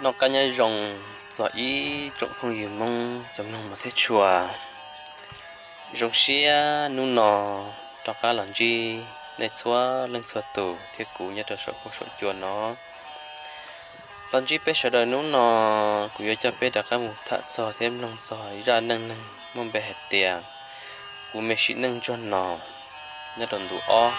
Noj qab nyob zoo txog ib tsoom phooj ywg Hmoob cov mloog mos thiab tshua. Zoo siab hnub no rov qab los ntsib nej txhua leej txhua tus thiab kuv nyob rau saum huab saum cua no. Los ntsib peb sawv daws hnub no, kuv yuav coj peb rov qab mus tham txog thiab mloog txog zaj neej neeg muaj npe hais tias kuv me sim neej ntsuag no nyob rau ntu ob.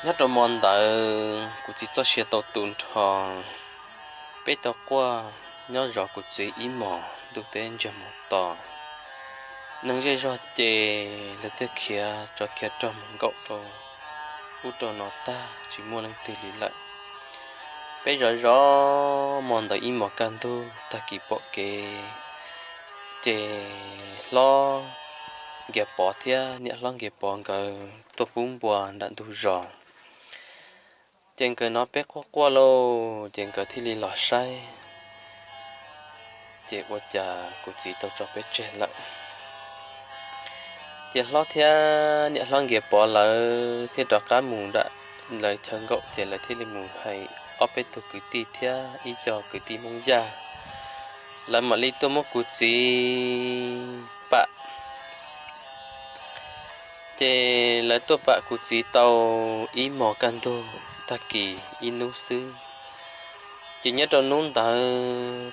Nyob rau hmo ntawd kuv txiv txoj sia tau tu nrho, peb tau quaj nyob zov kuv txiv ib hmos ntuj teb ntsiag mus to. Neeg zej zog ces lawv thiaj khiav tsov khiav rog mus nkaum rau ub rau no tag tsis muaj leej twg li lawm. Peb zov zov hmo ntawd ib hmos kaj ntug tag kis pom kev ces hlob Nkias Pov thiab niam hlob Nkias Pov nkawd tuaj pub npua nram ntug zos. Ces nkawd hnov peb quaj quaj lauj, ces nkawd thiaj li los saib, ces ua cas kuv txiv tau tso peb tseg lawm. Ces hlob thiab niam hlob Nkias Pov lawv thiaj rov qab mus nram lawv chaw nkaum, ces lawv thiaj li mus hais ob peb tug kwv tij thiab ib co kwv tij Hmoob Yaj, lawv mam li tuaj muab kuv txiv pam. Ces lawv tuaj pam kuv txiv tau ib hmos kaj ntug tag kis ib hnub xwb. Ces nyob rau hnub ntawd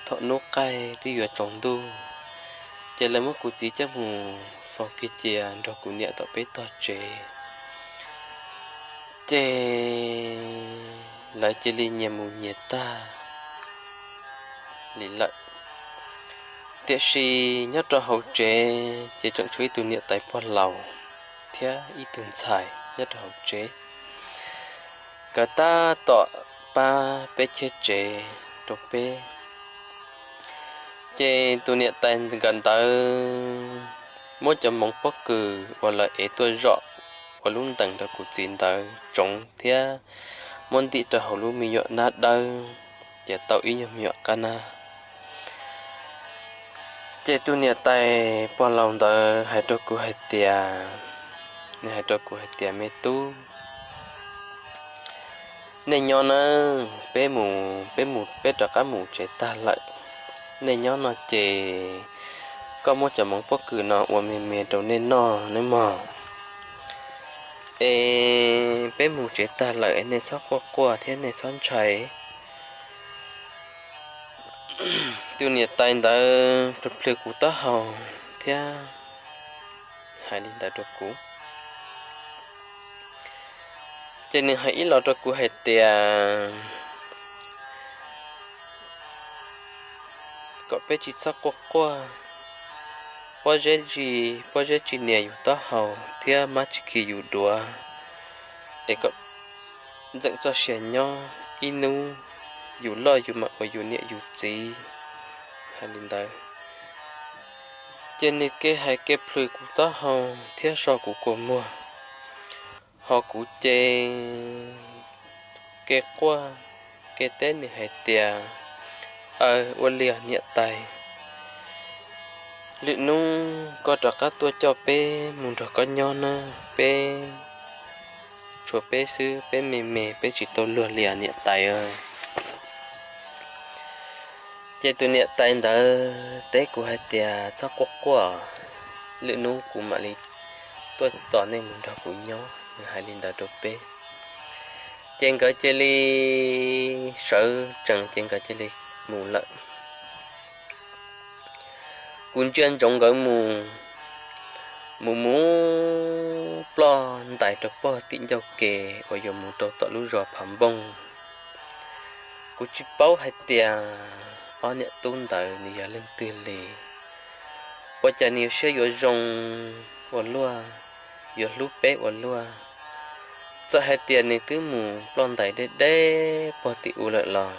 thaum hnub qaij twb yuav tsaus ntuj, ces lawv muab kuv txiv coj mus faus kiag cia nrog kuv niam tom peb tog tsev. Ces lawv cia li nyias mus nyias tag li lawm. Tiam sis nyob rau hauv tsev ces tseem tshuav ib tug niam tais pog laus thiab ib tug ntxhais nyob rau hauv tsev. Nkawd tab tom pab peb cheb tsev rau peb. Ces tus niam tais nkawd ntawd muab cov hmoov pob kws uas lawv ev tuaj zom ua lub ntees rau kuv txiv ntawd tsoov thiab muab ntim rau hauv lub me nyuam nab dawb, ces tau ib nyuag me nyuam qab nab. Ces tus niam tais pog laus ntawd hais rau kuv hais tias, nws hais rau kuv hais tias, Me tub, nej nyob nawb, peb mus, peb mus, peb rov qab mus tsev tag lawm. Nej nyob no ces koj muab cov hmoov pob kws no ua me me rau nej noj nawb mog. Es peb mus tsev tag lawm es nej txhob quaj quaj thiab nej txhob ntshai. Tus niam tais ntawd plhws plhws kuv taub hau thiab hais li ntawd rau kuv. Ces nws hais ib los rau kuv hais tias, kom peb tsis txhob quaj quaj, pob zeb tsis, pob zeb tsis nias yus taub hau thiab mab tsis khi yus duav, es kom ntxeem txoj sia nyob, ib hnub yus loj yus mam ua yus niam yus txiv. Hais li ntawd, ces nws ke hais ke plhws kuv taub hau thiab so kuv kua muag, ho kuv ces ke quaj ke teb nws hais tias, Aw, ua li os niam tais, lwm hnub koj rov qab tuaj coj peb mus nrog koj nyob nawb, peb tshuav peb xwb, peb me me peb tsis tau luag li os niam tais. Ces tus niam tais ntawd teb kuv hais tias, Txhob quaj quaj, lwm hnub kuv mam li tuaj tos nej mus nrog kuv nyob. Nws hais li ntawd rau peb, ces nkawd cia li sawv tsees ces nkawd cia li mus lawm. Kuv ntsia ntsoov nkawd mus, mus mus ploj ntais rau pog tim ncauj ke uas yuav mus rau tom lub zos Phav Npooj. Kuv tsis paub hais tias ob niam tub ntawd nws yog leej twg li, ua cas nws yuav siab yuav zoo ua luaj, yuav hlub peb ua luaj. Txawm hais tias nws twb mus ploj ntais deb deb pog tim u lawm los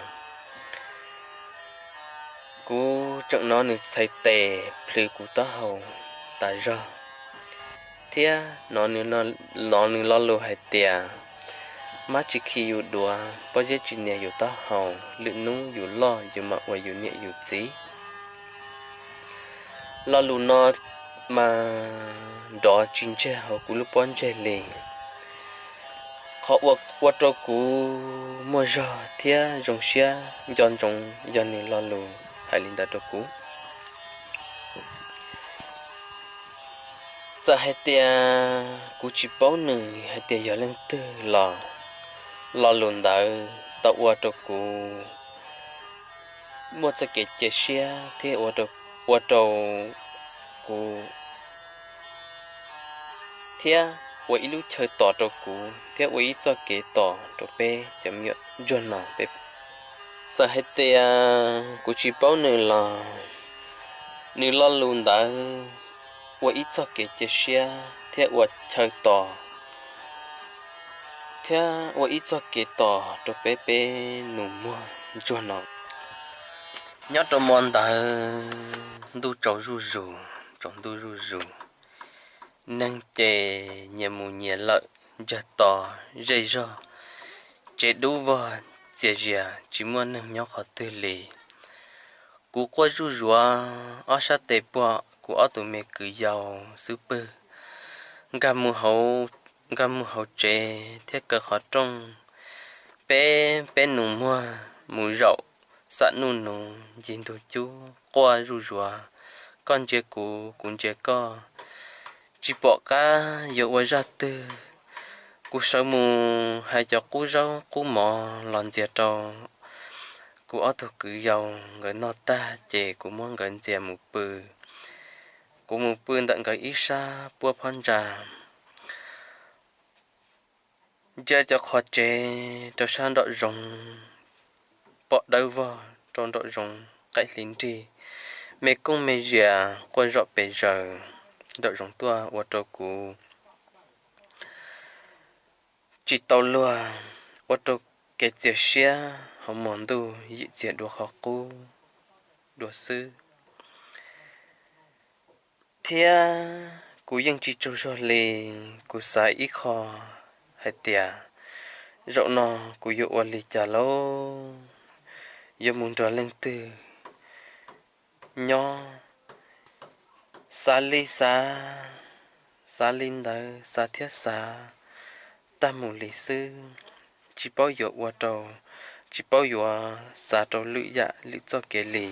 kuv tseem hnov nws txhais tes plhws kuv taub hau tas zog, thiab hnov nws lo lus hais tias, Mab tsis khi yus duav, pob zeb tsis nias yus taub hau, lwm hnub yus loj yus mam ua yus niam yus txiv. Lo lus no mas nrov tsis ntsiag hauv kuv lub pob ntseg li. Qhov uas ua rau kuv muaj zog thiab zoo siab nco ntsoov yog nws lo lus hais li ntawd rau kuv. Txawm hais tias kuv tsis paub nws hais tias yog leej twg los, lo lus ntawd tau ua rau kuv muaj txoj kev cia siab thiab ua rau kuv, thiab ua ib lub chaw tos rau kuv thiab ua ib txoj kev tos rau peb cov me nyuam ntsuag no peb. Txawm hais tias kuv tsis paub nws los, nws lo lus ntawd ua ib txoj kev cia siab thiab ua chaw tos thiab ua ib txoj kev tos rau peb peb nus muag ntsuag no. Nyob rau hmo ntawd ntuj tsaus zuj zus, tsaus ntuj zuj zus, neeg ces nyias mus nyias lawm, ntsiag to zej zog, tsev dub vog txias zias tsis muaj neeg nyob qhov twg li. Kuv quaj zuj zuav ob sab tes puag kuv ob tug me kwv yau xub pwg, nkag mus hauv tsev thiab kaw qhov rooj. Peb peb nus muag mus zaum xam nuj nus ncig ntug cub quaj zuj zuav, koj ntsia kuv, kuv ntsia koj, tsis pom qab yuav ua zaj twg. Kuv sawv mus hais cov qub zaub qub mov los ntxias rau kuv ob tug kwv yau nkawd noj tag ces kuv muab nkawd ntxias mus pw. Kuv mus pw ntawm nkawd ib sab puab phab ntsa. Ntsia cov qhov tsev rau sab nraum zoov, pom dawb vog rau nraum zoov qaim hli nrig, me koob me zias quaj zom pes zaws nraum zoov tuaj ua rau kuv tsis tau luag, ua rau kev txias siab hauv hmo ntuj yim txias dua qhov qub dua xwb. Thiab kuv yeej tsis tsaug zog li, kuv xav ib qho hais tias zaum no kuv yuav ua li cas lauj, yuav mus nrog leej twg nyob. Xav li xav, xav li ntawd xav thiab xav tag mus li xwb, tsis paub yuav ua rau, tsis paub yuav xav rau lwm yam lwm txoj kev li.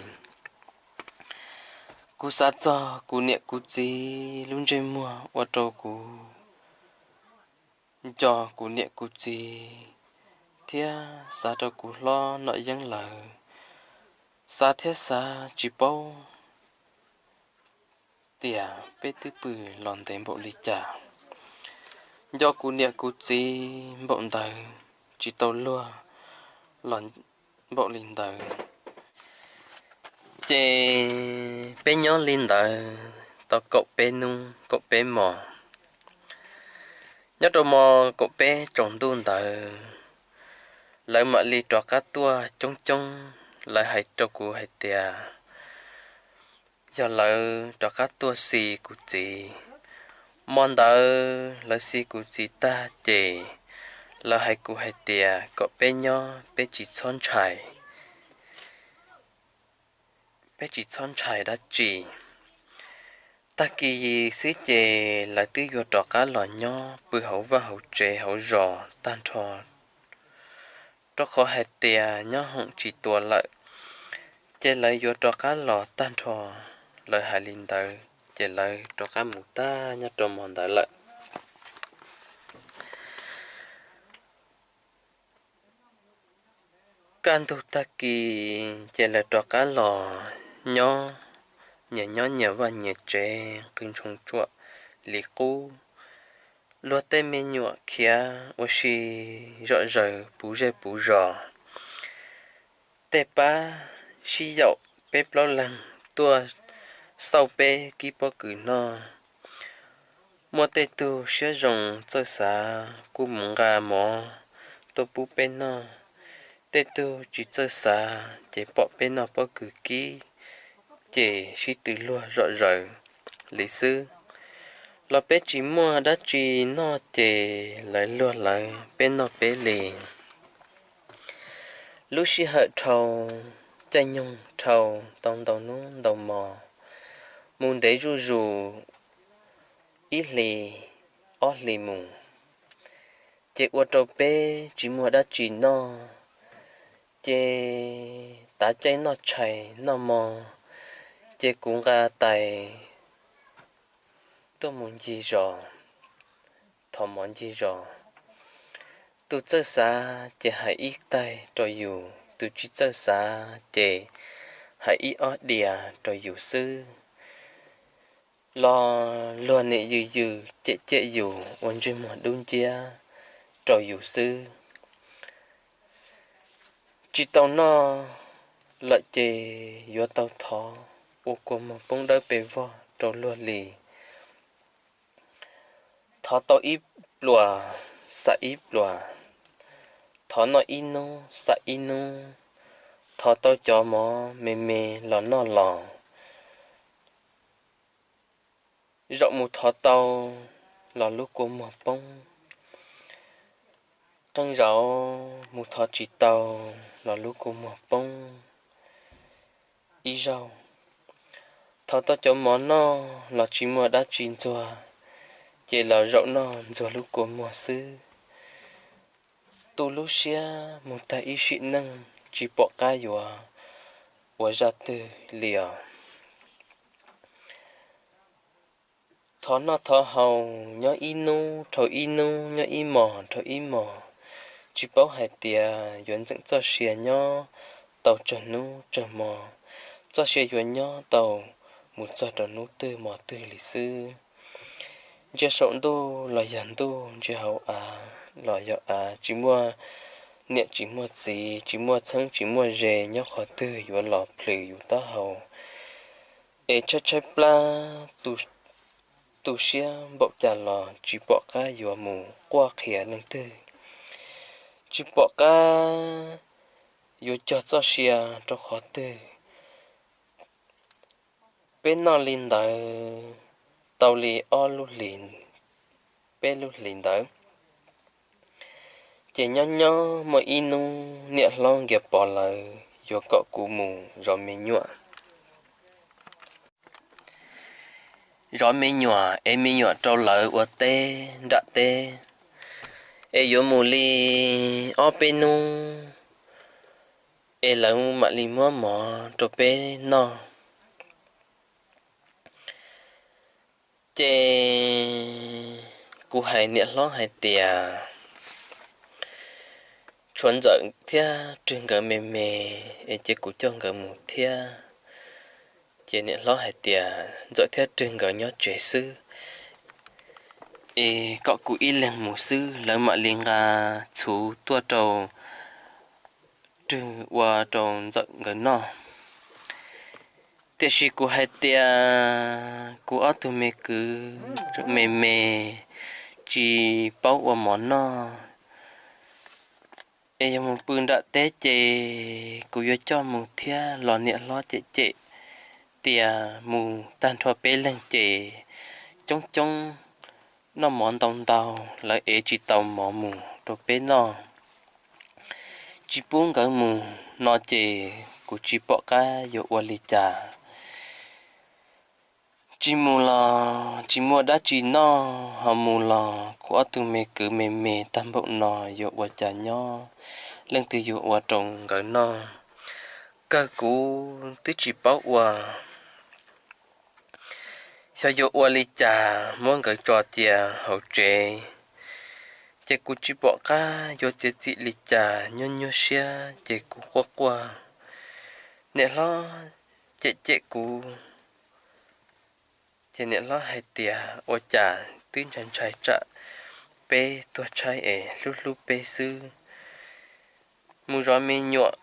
Kuv xav txog kuv niam kuv txiv lub ntsej muag ua rau kuv nco kuv niam kuv txiv thiab xav rau kuv hlob Nom Yeeb lawv. Xav thiab xav tsis paub tias peb twb pw los ntev npaum li cas. Nco kuv niam kuv txiv npaum ntawd tsis tau luag los npaum li ntawd. Ces peb nyob li ntawd tau kaum peb hnub kaum peb hmos. Nyob rau hmo kaum peb tsaus ntuj ntawd, lawv mam li rov qab tuaj coob coob. Lawv hais rau kuv hais tias yog lawv rov qab tuaj xi kuv txiv. Hmo ntawd lawv xi kuv txiv tag ces lawv hais kuv hais tias kom peb nyob, peb tsis txhob ntshai, peb tsis txhob ntshai dab tsi. Tag kis xwb ces lawv twb yuav rov qab los nyob pw hauv vaj hauv tsev hauv zos tag nrho, rau qhov hais tias nyob hoom tsis tua lawm, ces lawv yuav rov qab los tag nrho. Lawv hais li ntawd ces lawv rov qab mus tag nyob rau hmo ntawd lawm. Kaj ntug tag kis ces lawv rov qab los nyob, nyias nyob nyias vaj nyias tsev, qw ntshoo tsuam li qub. Luag tej me nyuam khiav ua si zom zaws puv zej puv zos. Tej pab sib yaum peb plaub leeg tuaj xauj peb kib pob kws noj. Muaj tej tug siab zoo txawj xav kuj mus nqa mov tuaj pub peb noj. Tej tug tsis txawj xav ces pom peb noj pob kws kib ces sib tw luag zom zaws li xwb. Los peb tsis muaj dab tsi noj ces lawv luag lawv, peb noj peb li. Lub sij hawm dhau, caij nyoog dhau tau ntau hnub ntau hmo, mus ntev zuj zus. ib hlis, ob hlis mus, ces ua rau peb tsis muaj dab tsi noj, ces tav caij noj tshais noj hmo, ces kuv nqa tais tuaj mus ncig zos, thov mov ncig zos. Tus txawj xav ces hais ib taig rau yus, tus tsis txawj xav ces hais ib ob diav rau yus xwb. Los luag niam yws yws cem cem yus ua ntsej muag dub nciab rau yus xwb. Tsis tau noj lawm ces yuav tau thov ua kua muag poob dawb pes vog rau luag li. Thov tau ib pluas, xam ib pluas, thov noj ib hnub, xam ib hnub, thov tau cov mov me me los noj los. Zaum mus thov tau los lub kua muag poob, qee zaum mus thov tsis tau los lub kua muag poob ib zaug. Thov tau cov mov noj los tsis muaj dab tsi ntxuag, ces los zaum noj ntxuag lub kua muag xwb. Tu lub siab mus tag ib sim neej tsis pom qab yuav ua zaj twg li os. Thov noj thov haus nyob ib hnub dhau ib hnub, nyob ib hmos dhau ib hmos, tsis paub hais tias yuav ntxeem txoj sia nyob tau tsawg hnub tsawg hmo, txoj sia yuav nyob tau mus txog rau hnub twg hmo twg li xwb. Ntsia saum ntuj los yog ntuj, ntsia hauv av los yog av, tsis muaj niam tsis muaj txiv, tsis muaj txheeb tsis muaj ze nyob qhov twg yuav los plhws yus taub hau es tshaib tshaib plab, tu siab npaum cas los tsis pom qab yuav mus quaj qhia leej twg, tsis pom qab yuav cog txoj sia rau qhov twg. Peb noj li ntawd tau li ob lub hlis, peb lub hlis ntawd, ces nyob nyob muaj ib hnub niam hlob Nkias Pov lawv yuav kom kuv mus zov me nyuam. Zov me nyuam es me nyuam rau lawv ua teb nram teb, es yuav mus li ob peb hnub es lawv mam li muab mov rau peb noj. Ces kuv hais niam hlob hais tias, tshuav Ntxawm thiab Rwg nkawd me me, es ces kuv coj nkawd mus thiab. Ces niam hlob hais tias Ntxawm thiab Rwg nkawd nyob tsev xwb, es kom kuv ib leeg mus xwb, lawv mam li nqa txhuv tuaj rau Rwg ua rau Ntxawm nkawd noj. Tiam sis kuv hais tias kuv ob tug me kwv me me tsis paub ua mov noj, es yog mus pw nram teb ces kuv yuav coj mus thiab los niam hlob cem cem tias mus tag nrho peb leeg ces coob coob noj mov ntau ntau, lawv ev tsis tau mov mus rau peb noj, tsis pub nkawd mus no ces kuv tsis pom qab yuav ua li cas. Tsis mus los tsis muaj dab tsi noj, ho mus los kuv ob tug me kwv me me tag npaum no yuav ua cas nyob, leej twg yuav ua rau nkawd noj. Kawg kuv twb tsis paub ua, xyov yuav ua li cas muab nkawd tso cia hauv tsev, ces kuv tsis pom qab yuav txiav txim li cas, nyuaj nyuaj siab ces kuv quaj quaj. Niam hlob cem cem kuv, ces niam hlob hais tias ua cas twb ntshai ntshai tsam peb tuag tshaib es hlub hlub peb xwb. Mus zov me nyuam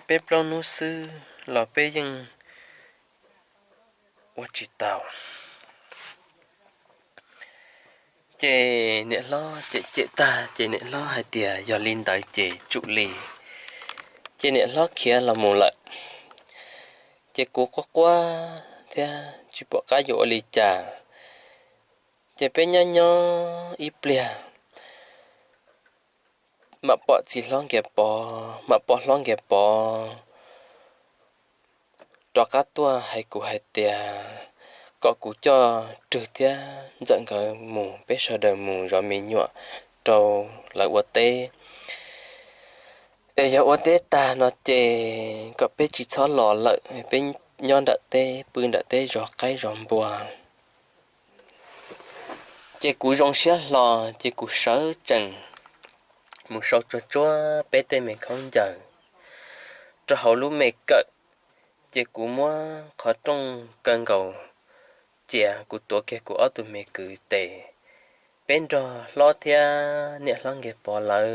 peb plaub hnub xwb los peb yeej ua tsis tau. Ces niam hlob cem cem tag ces niam hlob hais tias yog li ntawd ces tsum li. Ces niam hlob khiav los mus lawm. Ces kuv quaj quaj thiab tsis pom qab yuav ua li cas. Ces peb nyob nyob ib pliag, mam pom txiv hlob Nkias Pov, mam pom hlob Nkias Pov rov qab tuaj hais kuv hais tias, kom kuv coj Rwg thiab Ntxawm nkawd mus, peb sawv daws mus zov me nyuam rau lawv ua teb. Es yog ua teb tag no ces kom peb tsis txhob los lawm, peb nyob nram teb, pw nram teb zov qaib zov npua. Ces kuv zoo siab hlo, ces kuv sawv tsees mus sau tsuag tsuag peb tej me khaub ncaws rau hauv lub me kawm. Ces kuv muab qhov rooj kaw nkaus cia, kuv tuav kiag kuv ob tug me kwv tes, peb nrog hlob thiab niam hlob Nkiag Pov lawv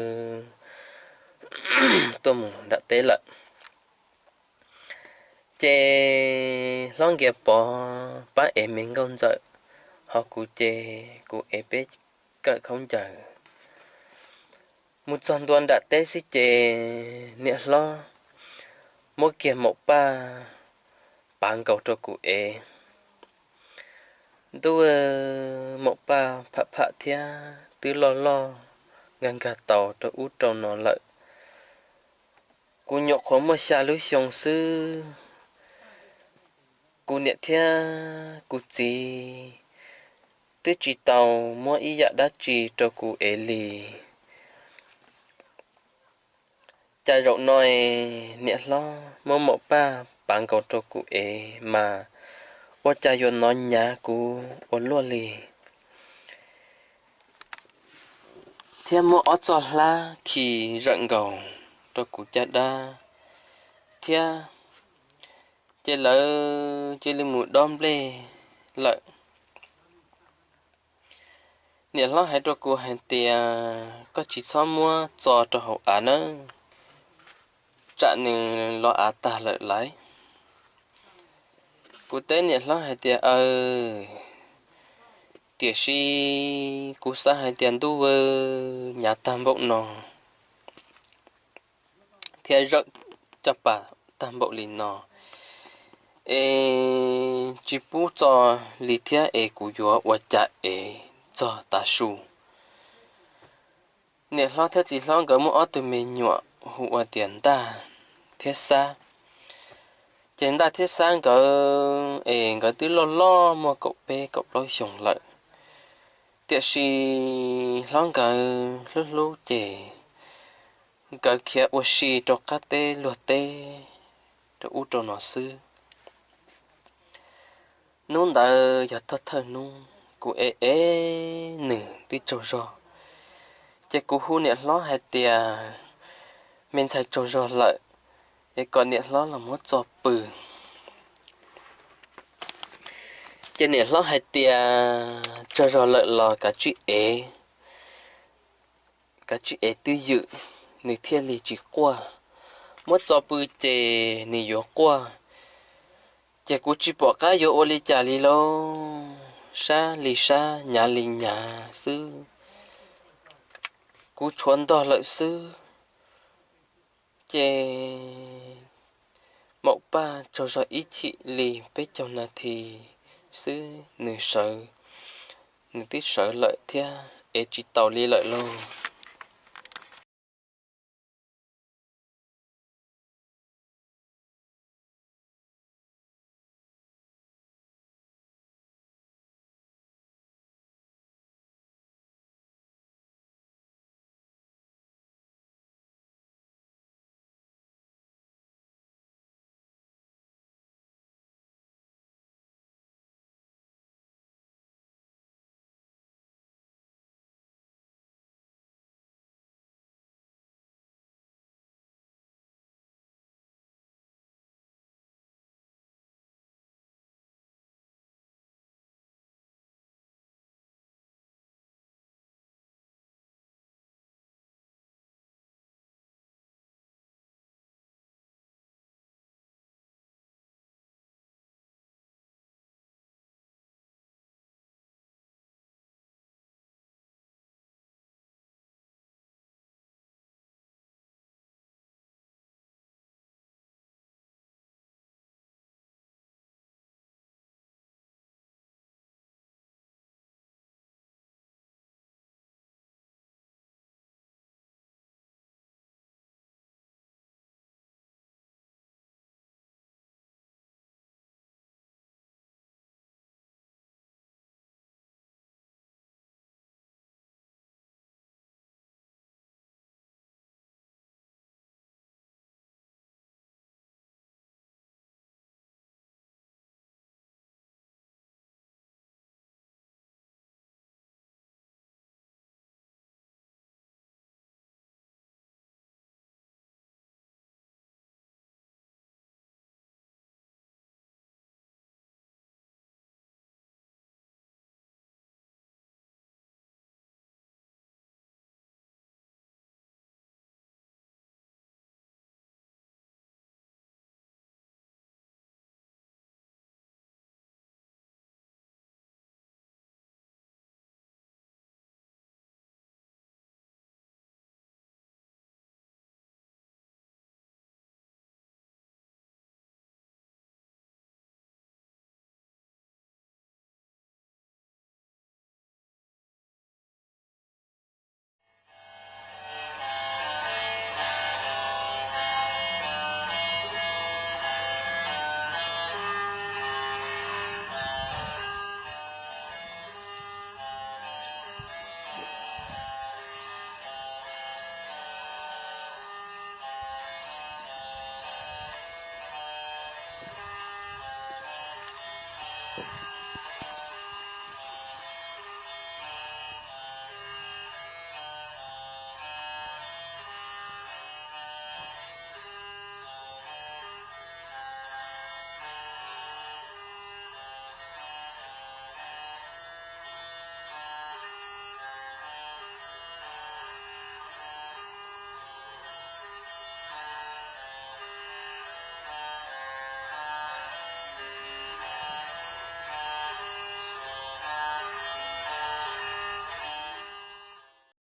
tuaj mus nram teb lawm. Ces hlob Nkiag Pov pab ev me nkauj Ntxawm, ho kuv ces kuv ev peb kawm khaub ncaws. Mus txog ntua nram teb xwb ces niam hlob muab kiag maum paj pav nkaus rau kuv ev. Ntuj, maum paj pham pham thiab twb loj loj nkag nkag taus rau ub rau no lawm. Kuv nyuam qhuav muaj xya lub xyoo xwb, kuv niam thiab kuv txiv twb tsis tau muab ib yam dab tsi rau kuv ev li. Cas zaum no niam hlob muab maum paj pav nkaus rau kuv ev mas ua cas yuav hnov nyav kuv ua luaj li, thiab muab ob txoj hlab khi zawm nkaus rau kuv caj dab thiab. Ces lawv cia li mus dob nplej lawm. Niam hlob hais rau kuv hais tias, koj tsis txhob muab txo rau hauv av nawb, tsam nws los av tag lawm lauj. Kuv teb niam hlob hais tias, aws, tiam sis kuv xav hais tias ntuj, nyav tag npaum no thiab zawm caj pas tag npaum li no, es tsis pub txo li thiab es kuv yuav ua cas ev txog tav su. Niam hlob thiab txiv hlob nkawd muaj ob tug me nyuam hu ua tias Ntaj thiab Xab. Ces Ntaj thiab Xab nkawd es nkawd twb loj loj muaj kaum peb kaum plaub xyoos lawm, tiam sis hlob nkawd hlub hlub ces nkawd khiav ua si rau qab teb luag teb rau ub rau no xwb. Hnub ntawd yog thawj thawj hnub kuv ev ev nws twb tsaug zog, ces kuv hu niam hlob hais tias, me ntxhais tsaug zog lawm, es kom niam hlob los muab txo pw. Ces niam hlob hais tias, tsaug zog lawm los kav tsij ev, kav tsij ev twj ywm, nws thiaj li tsis quaj. Muab txo pw ces nws yuav quaj. Ces kuv tsis pom qab yuav ua li cas li lauj, sab li sab, nyav li nyav xwb. Kuv tshuav ntog lawm xwb. Ces maum paj tsaug zog ib chim li peb caug nas this xwb nws sawv, nws twb sawv lawm thiab, ev tsis taus li lawm lauj.